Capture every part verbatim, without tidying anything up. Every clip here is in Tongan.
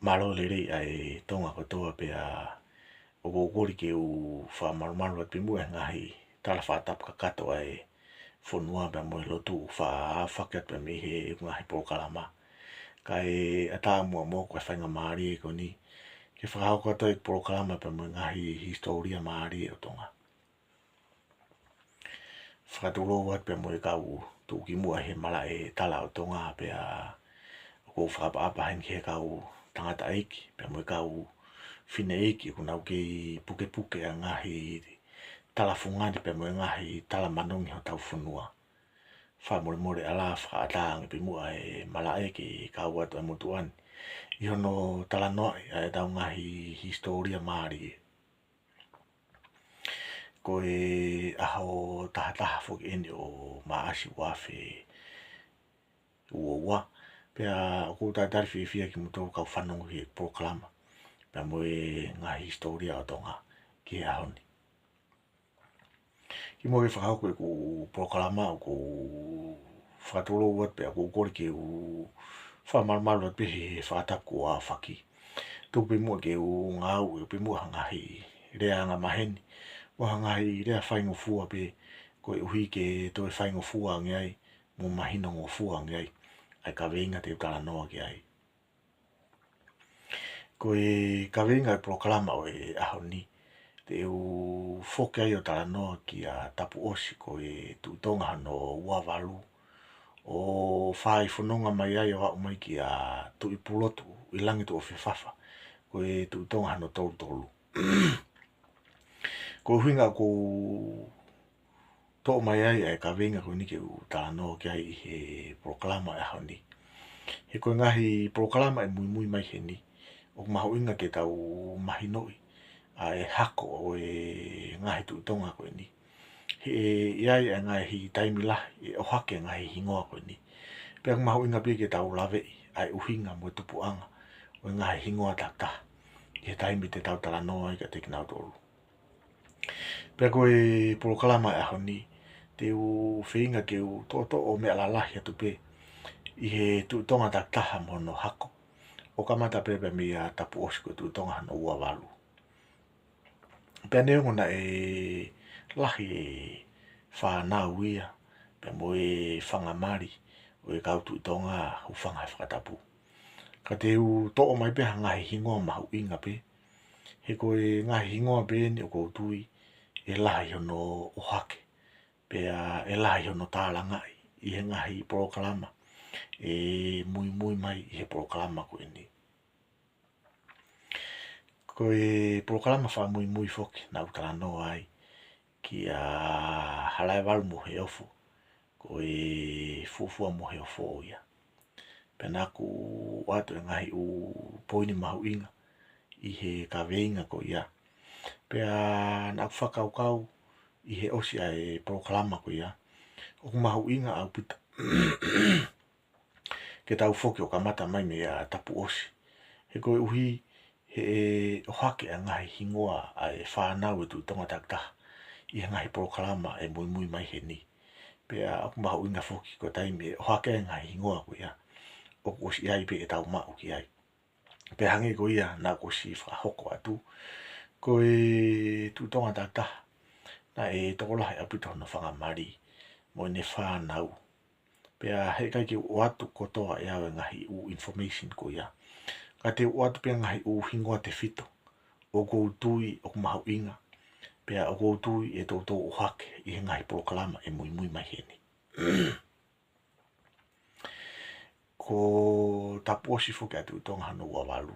Mālō e lelei ʻa e Tonga kotoa pea ʻoku ou kole ke u fakamalumalu atu pē muʻa he ngaahi tala fakatapu kakato ʻa e fonua pea mo e lotu ʻoku faʻa aofaki atu pē mei he ngaahi polokalama. Kae ʻatā muʻa moʻoku e faingamālie ko eni ke fakahoko atu ʻa e polokalama pea mo e ngaahi hisitōlia mālie ʻo Tonga. Fakatulou atu pea mo e kau tuʻukimuʻa he malaʻe tala ʻo Tonga pea ʻoku ou fakaʻapaʻapa heni ki he kau tangataʻeiki pea mo e kau fineʻeiki ʻoku nau kei pukepuke ʻa e ngaahi tala fungani pea mo e ngaahi tala manongi hotau fonua. Fakamolemole ʻalā, fakaʻatā ange pē muʻa e malaʻe ke kau atu ʻa e motuʻa ni ʻi hono talanoaʻi ʻa ʻetau ngaahi hisitōlia mālie. Ko e ʻaho tahataha foki eni ʻo Maʻasi ua afe ua ua. Pea ʻoku ou talitali fiefia kimoutolu kau fanongo ki he polokalama pea mo e ngaahi hisitōlia ʻo Tonga ki he ʻaho ni. Kimuʻa ke fakahoko ʻeku polokalama, ʻoku ou fakatulou atu pea ʻoku ou kole ke u fakamalumalu atu pē he fakatapu kuo aofaki. Tuku pē muʻa ke u ngāueʻaki pē muʻa ha ngaahi lea angamaheni, mo ha ngaahi lea faingofua pē, koeʻuhi ke toe faingofua ange ai mo mahinongofua ange ai ʻa e kaveinga te u talanoa ki ai. Ko e kaveinga ʻo e polokalama ʻo e ʻaho ni, te u foki ai ʻo talanoa kia Tapuʻosi ko e Tuʻi Tonga hono ua valu, ʻo fai fononga mai ai ʻo aʻu mai kia Tuʻipulotu ʻi Langi Tuʻofefafa ko e Tuʻi Tonga hono tolu tolu. Ko e ʻuhinga ʻoku ou toʻo mai ai ʻa e kaveinga ko eni ke u talanoa ki ai ʻi he polokalama ʻo e ʻaho ni, he ko e ngaahi polokalama ʻe muimui mai heni, ʻoku mahuʻinga ke tau mahinoʻi ʻa e hako ʻo e ngaahi Tuʻi Tonga ko eni. He ʻe ʻi ai ʻa e ngaahi taimi lahi ʻe ʻohake ʻa e ngaahi hingoa ko eni. Pea ʻoku mahuʻinga pē ke tau laveʻi ʻa e ʻuhinga mo e tupuʻanga ʻo e ngaahi hingoa takitaha ʻi he taimi te tau talanoa ai kiate kinautolu. Pea ko e polokalama ʻo e ʻaho ni, te u feinga ke u toʻotoʻo meʻa lalahi atu pē ʻi he Tuʻi Tonga takitaha mo hono hako, ʻo kamata pē pea mei a Tapuʻosi ko e Tuʻi Tonga hono ua valu. Pea neongo naʻe lahi e fānau ia pea mo e fanga mali ʻo e kau Tuʻi Tonga, hūfanga he fakatapu, ka te u toʻo mai pē ha ngaahi hingoa mahuʻinga pē, he ko e ngaahi hingoa pē eni ʻoku ou tui ʻe lahi hono ʻohake, pea ʻe lahi hono tālangaʻi ʻi he ngaahi polokalama ʻe muimui mai ʻi he polokalama ko eni. Ko e polokalama fakamuimui foki naʻa ku talanoa ai kia Halaevalu Moheofo, ko e fuofua Moheofo ia. Pea naʻa ku ʻoatu e ngaahi ʻū poini mahuʻinga ʻi he kaveinga ko ia. Pea naʻa ku fakakaukau ʻi he ʻosi ʻa e polokalama ko ia, ʻoku mahuʻinga ʻaupito ke tau foki ʻo kamata mai mei a Tapuʻosi. He koeʻuhi he ʻe ʻohake ʻa e ngaahi hingoa ʻa e fānau ʻo e Tuʻi Tonga takitaha ʻi he ngaahi polokalama ʻe muimui mai heni. Pea ʻoku mahuʻinga foki ko e taimi ʻe ʻohake ai e ngaahi hingoa ko ia, ʻoku ʻosi ʻi ai pē ʻetau maʻu ki ai. Pea hangē ko ia naʻa ku ʻosi fakahoko atu, ko e Tuʻi Tonga takitaha naʻe tokolahi ʻaupito hono fanga mali mo ʻene fānau. Pea heʻikai ke u ʻoatu kotoa ʻe au e ngaahi ʻū information ko ia, ka te u ʻoatu pē ngaahi ʻū hingoa tefito ʻoku ou tui ʻoku mahuʻinga, pea ʻoku ou tui ʻe toutou ʻohake ʻi he ngaahi polokalama ʻe muimui mai heni. Ko Tapuʻosi foki ʻa e Tuʻi Tonga hono ua valu,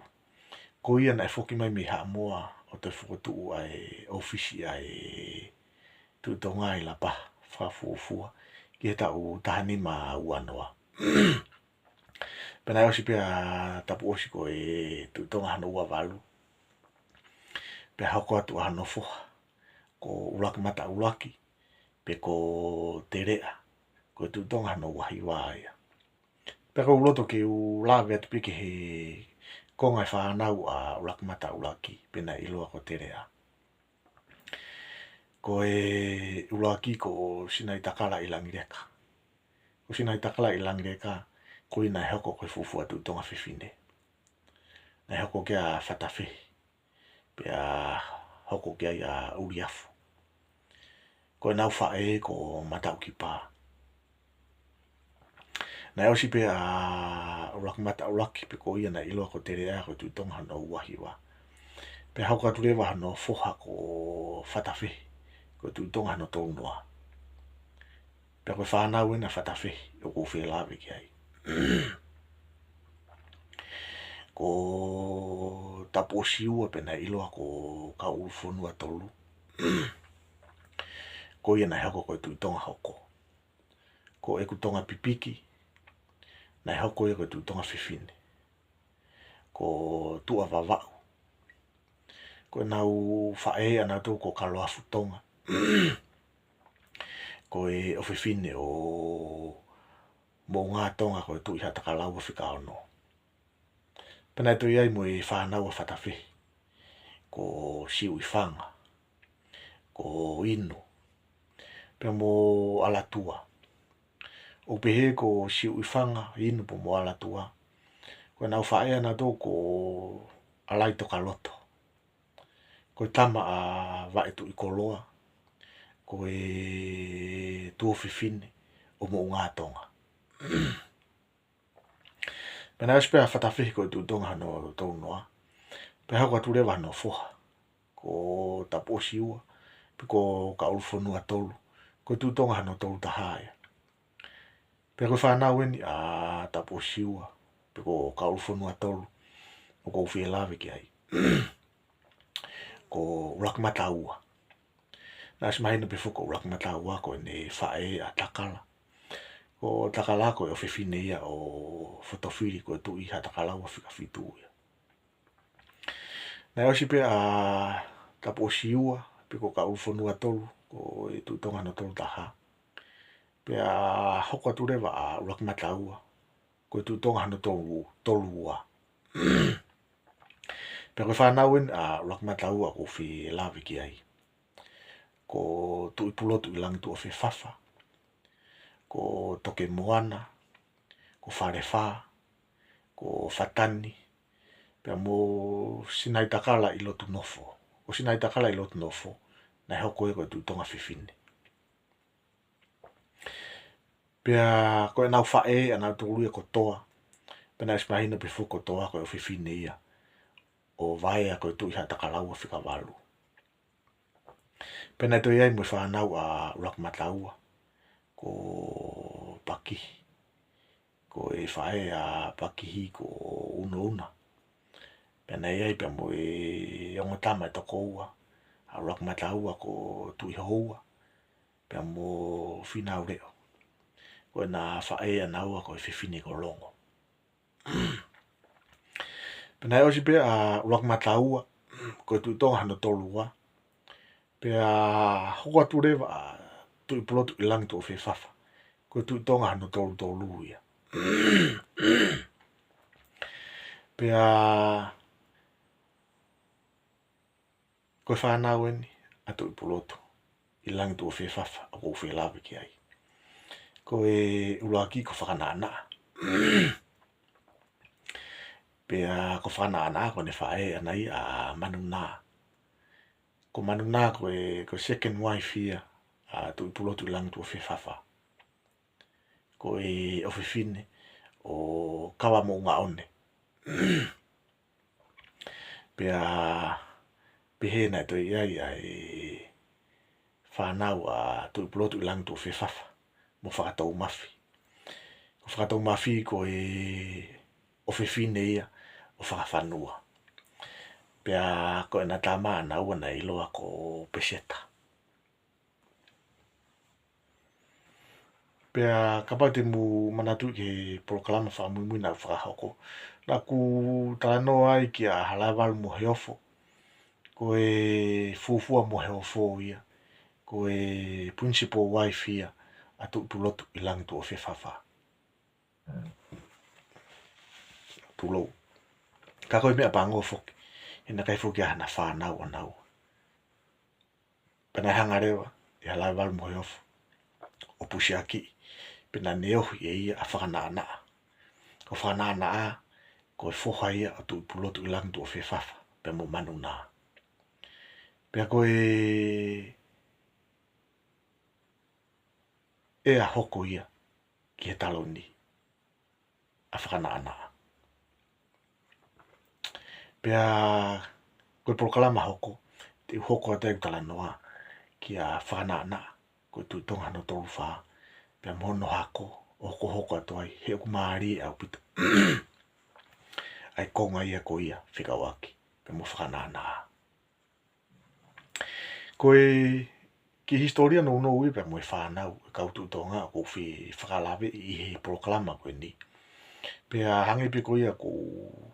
ko ia naʻe foki mai mei Haʻamoa ʻo toe fokotuʻu ʻa e ʻōfisi ʻa e Tuʻi Tonga ʻi Lapaha fakafuofua ki he taʻu taha nima ua noa. Pea naʻe ʻosi pē ʻa Tapuʻosi ko e Tuʻi Tonga hono ua valu, pea hoko atu ʻa hono foha ko ʻUluakimata ʻUluaki, pe ko Teleʻa, ko e Tuʻi Tonga hono ua hiva ia. Pea ʻoku ou loto ke u lave atu pē ki he konga e fānau ʻa ʻUluakimata ʻUluaki, pe naʻe ʻiloa ko Teleʻa. Ko e ʻuluaki ko Sinaitakala ʻi Langileka. Ko Sinaitakala ʻi Langileka, ko ia naʻe hoko ko e fuofua Tuʻi Tonga fefine. naʻe hoko ki ai ʻa Fatafehi, pea hoko ki ai ʻa ʻUliafu. Ko ʻenau faʻē ko Mataʻukipā. Naʻe ʻosi pē ʻa ʻUluakimata ʻUluaki, pe ko ia naʻe ʻiloa ko Teleʻa, ko e Tuʻi Tonga hono ua hiva. Pea hoko atu leva hono foha ko Fatafehi, ko e Tuʻi Tonga hono tolu noa. Pea ko e fānau eni ʻa Fatafehi ʻoku ou fie lave ki ai. Ko Tapuʻosiua, pe naʻe ʻiloa ko Kauʻulufonuatolu, ko ia naʻe hoko ko e Tuʻi Tonga hoko. Ko ʻEkutonga Pipiki, naʻe hoko ia ko e Tuʻi Tonga fefine. Ko Tuʻavavaʻu, ko ʻenau faʻē ʻanautolu ko Kaloafutonga, ko e ʻofefine ʻo Moʻungātonga, ko e Tuʻi Haʻatakalaua fika ono. Pea naʻe toe ʻi ai mo e fānau ʻa Fatafehi, ko Siuʻifanga, ko Inu, pea mo ʻAlatua. ʻOku pehē ko Siuʻifanga, Inu pea mo ʻAlatua, ko ʻenau faʻē ʻanautolu ko ʻAlaitokaloto, ko e tama ʻa Vaʻetuʻikoloa, ko e tuofefine ʻo Moʻungātonga. Pea naʻe ʻosi pē ʻa Fatafehi ko e Tuʻi Tonga hono tolu noa, pea hoko atu leva hono foha ko Tapuʻosiua, pe ko Kauʻulufonuatolu, ko e Tuʻi Tonga hono tolu taha ia. Pea ko e fānau eni ʻa Tapuʻosiua, pe ko Kauʻulufonuatolu, ʻoku ou fie lave ki ai, ko ʻUluakimata Ua. Naʻe ʻosi mahino pē foki ko ʻUluakimata Ua ko ʻene faʻē ʻa Takala. Ko Takala ko e ʻofefine ia ʻo Fotofili, ko e Tuʻi Haʻatakalaua fika fitu ia. Naʻe ʻosi pē ʻa Tapuʻosiua, pe ko Kauʻulufonuatolu, ko e Tuʻi Tonga hono tolu taha. Pea hoko atu leva ʻa ʻUluakimata Ua, ko e Tuʻi Tonga hono tolu, tolu ua. Pea ko e fānau eni ʻa ʻUluakimata Ua ʻoku ou fie lave ki ai, ko Tuʻipulotuʻilangituʻafefafa, ko Tokemoana, ko Falefā, ko Fatani, pea mo Sinaitakala-ʻi-Lotunofo. Ko Sinaitakala-ʻi-Lotunofo, naʻe hoko ia ko e Tuʻi Tonga fefine. Pea ko ʻenau faʻē ʻanautolu ia ko Toa. Pea naʻe ʻosi mahino pē foki ko Toa ko e ʻofefine ia ʻo Vaea, ko e Tuʻi Haʻatakalaua fika valu. Pea naʻe toe ʻi ai mo e fānau ʻa ʻUluakimata Ua, ko Pakihi. Ko e faʻē ʻa Pakihi ko Unouna. Pea naʻe ʻi ai pea mo e ongo tama ʻe toko ua ʻa ʻUluakimata Ua, ko Tuʻihoua, pea mo Finauleʻo. Ko ʻena faʻē ʻanaua ko e fefine ko Longo. Pea naʻe ʻosi pē ʻa ʻUluakimata Ua, ko e Tuʻi Tonga hono tolu ua. Pea hoko atu leva ʻa Tuʻipulotuʻilangituʻafefafa, ko e Tuʻi Tonga hono tolu tolu ia. Pea ko e fānau eni ʻa Tuʻipulotuʻilangituʻafefafa ʻoku ou fie lave ki ai. Ko e ʻuluaki ko Fakanaʻanaʻa. Pea ko Fakanaʻanaʻa ko ʻene faʻē ʻana ia ʻa Manunā. Ko Manunā ko e, ko e second wife ia ʻa Tuʻipulotuʻilangituʻafefafa. Ko e ʻofefine ʻo Kavamoʻungaʻone. Pea pehē naʻe toe ʻi ai ʻa e fānau ʻa Tuʻipulotuʻilangituʻafefafa mo Fakatoumafi. Ko Fakatoumafi ko e ʻofefine ia ʻo Fakafanua. Pea ko ʻena tama ʻanaua naʻe ʻiloa ko Peseta. Pea kapau te mou manatuʻi ki he polokalama fakamuimui naʻa ku fakahoko, naʻa ku talanoa ai kia Halaevalu Moheofo. Ko e fuofua Moheofo ia, ko e principal wife ia ʻa Tuʻipulotuʻilangituʻafefafa. Tulou. Ka ko e meʻa pango foki, he naʻe ʻikai foki ʻa haʻana fānau ʻanaua. Pea naʻe hanga leva ʻe Halaevalu Moheofo ʻo pusiakiʻi, pea naʻa ne ohi ʻe ia ʻa Fakanaʻanaʻa. Ko Fakanaʻanaʻa, ko e foha ia ʻo Tuʻipulotu ʻi Langi Tuʻa Fefafa pea mo Manunā. Pea ko e ʻea hoko ia ki he taloni ʻa Fakanaʻanaʻa. Pea ko e polokalama hoko, te u hoko atu ai ʻeku talanoa kia Fakanaʻanaʻa, ko e Tuʻi Tonga hono tolu fā, pea mo hono hako, ʻo hokohoko atu ai, he ʻoku mālie ʻaupito ʻa e konga ia ko ia fekauʻaki pea mo Fakanaʻanaʻa. Ko e kiʻi hisitōlia nounou ia pea mo e fānau ʻo e kau Tuʻi Tonga ʻoku ou fie fakalaveʻi ʻi he polokalama ko eni. Pea hangē pē ko ia ʻoku ou,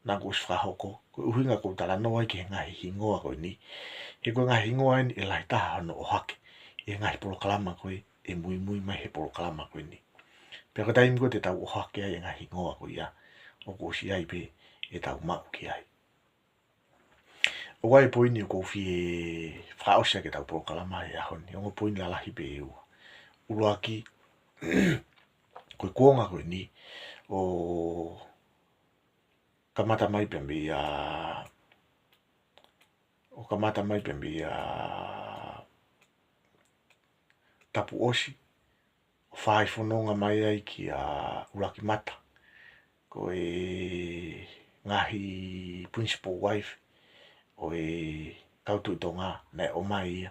naʻá ku ʻosi fakahoko, ko e ʻuhinga ʻoku ou talanoa ai ki he ngaahi hingoa ko eni, he ko e ngaahi hingoa eni ʻe lahi taha hono ʻohake ʻi he ngaahi polokalama ko ē ʻe muimui mai he polokalama ko eni. Pea ko e taimi ko ē te tau ʻohake ai e ngaahi hingoa ko ia, ʻoku ʻosi ʻi ai pē ʻetau maʻu ki ai. ʻOku ʻi ai e poini ʻoku ou fie fakaʻosi ʻaki ʻetau polokalama he ʻaho ni, ongo poini lalahi pē ʻe ua. ʻUluaki, ko e kuonga ko eni ʻo kamata mai pea mei a, ʻo kamata mai pea mei a Tapuʻosi, ʻo fai fononga mai ai kia ʻUluakimata, ko e ngaahi principal wife ʻo e kau Tuʻi Tonga naʻe ʻomai ia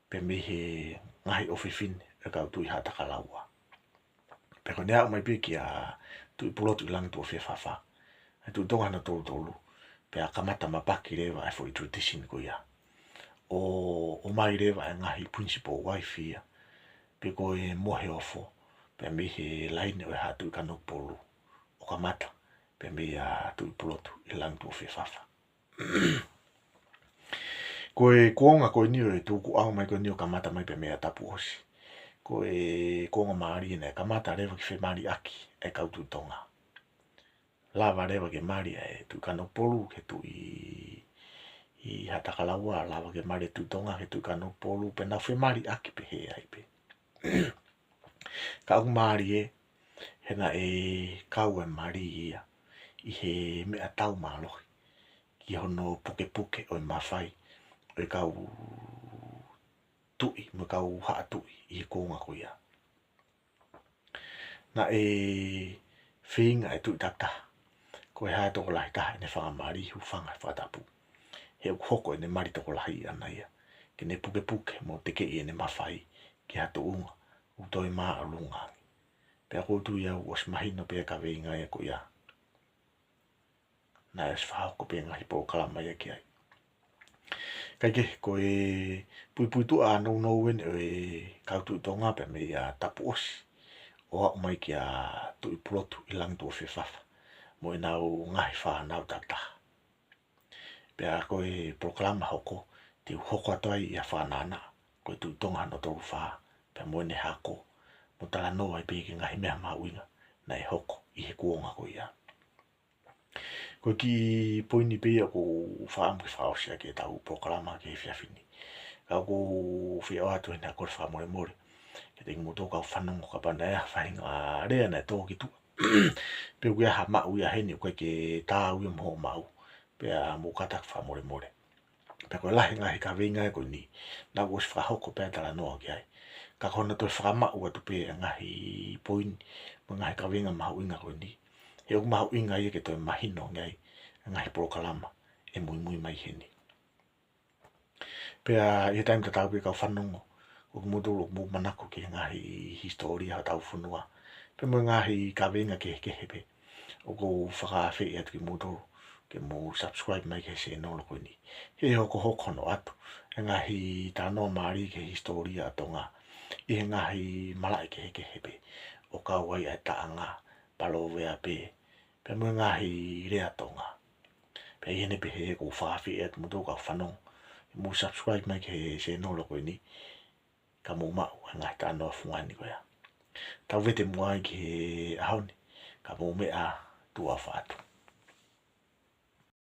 pea mei he ngaahi ʻofefine ʻo e kau Tuʻi Haʻatakalaua. Pea ko ʻene aʻu mai pē kia Tuʻipulotu ʻi Langi Tuʻa Fefafa, ʻa e Tuʻi Tonga hono tolu tolu, pea kamata mapaki leva e foʻi tradition ko ia ʻo, ʻomai leva e ngaahi principal wife ia, pe ko e mohe ofo, pea mei he laine ʻo e Haʻa Tuʻi Kanokupolu, ʻo kamata pea mei a Tuʻipulotu ʻi Langi Tuʻa Fefafa. Ko e kuonga ko eni ʻo e tukuʻau mai ko eni ʻo kamata mai pea mei a Tapuʻosi, ko e kuonga mālie naʻe kamata leva ke femaliʻaki e kau Tuʻi Tonga. Lava leva ke mali ʻa e Tuʻi Kanokupolu ki he Tuʻi Haʻatakalaua, lava ke mali e Tuʻi Tonga ki he Tuʻi Kanokupolu, pea nau femaliʻaki pehē ai pē. Ka ʻoku mālie, he naʻe kau e mali ia ʻi he meʻatau mālohi ki hono pukepuke ʻo e mafai ʻo e kau tuʻi mo e kau haʻa tuʻi ʻi he kuonga ko ia. Naʻe feinga e tuʻi takitaha, ko e hā e tokolahi taha ʻene fanga mali, hūfanga he fakatapu, he ʻoku hoko ʻene mali tokolahi ʻaʻana ia ke ne pukepuke mo tekeʻi ʻene mafai ki ha tuʻunga ʻoku toe māʻolunga ange. Pea ʻoku ou tui au ʻosi mahino pē e kaveinga ia ko ia. Naʻe ʻosi fakahoko pē ngaahi polokalama ia ki ai. Kae kehe, ko e puipuituʻa nounou eni ʻo e kau Tuʻi Tonga pea mei a Tapuʻosi ʻo aʻu mai kia Tuʻipulotu ʻi Langi Tuʻa Fefafa mo ʻenau ngaahi fānau takitaha. Pea ko e polokalama hoko, te u hoko atu ai ʻia Fakanaʻanaʻa, ko e Tuʻi Tonga hono tolu fā, pea mo ʻene hako, mo talanoa ai pē ki he ngaahi meʻa mahuʻinga naʻe hoko ʻi he kuonga ko ia. Ko e kiʻi poini pē ia ʻoku ou fakaʻamu ke fakaʻosi ʻaki ʻetau polokalama ki he efiafi ni. Ka ʻoku ou fie ʻoatu heni ha kole fakamolemole kiate kimoutolu kau fanongo kapau naʻe ʻi ai ha faʻahinga lea naʻe tō ki tuʻa, pe ʻoku ʻi ai ha maʻu ia heni ʻoku ʻikai ke taau ia mo hoʻomou maʻu, pea mou kātaki fakamolemole. Pea ko e lahi e ngaahi kaveinga ko eni, naʻá ku ʻosi fakahoko pē ʻa e talanoa ki ai. Ka ko hono toe fakamaʻu atu pē e ngaahi poini mo e ngaahi kaveinga mahuʻinga ko eni, he ʻoku mahuʻinga ia ke toe mahino ange ai e ngaahi polokalama ʻe muimui mai heni. Pea ʻi he taimi tatau pē, kau fanongo, ko kimoutolu ʻoku mou manako ki he ngaahi hisitōlia hotau fonua, pea mo e ngaahi kaveinga kehekehe pē, ʻoku ou fakaafeʻi atu kimoutolu ke mou subscribe mai ki he sēnolo ko eni. He ʻe hokohoko hono ʻoatu e ngaahi talanoa mālie ki he hisitōlia ʻa Tonga ʻi he ngaahi malaʻe kehekehe pē, ʻo kau ai ʻa e taʻanga, palōveape, pea mo e ngaahi lea Tonga. Pea ʻi heʻene pehē, ʻoku ou fakaafeʻi atu kimoutolu kau fanongo ke mou subscribe mai ki he sēnolo ko eni, ka mou maʻu e ngaahi talanoa fungani ko ia. Tau vete muʻa ai ki he ʻaho ni, ka mou meʻa, tuʻa ʻofa atu.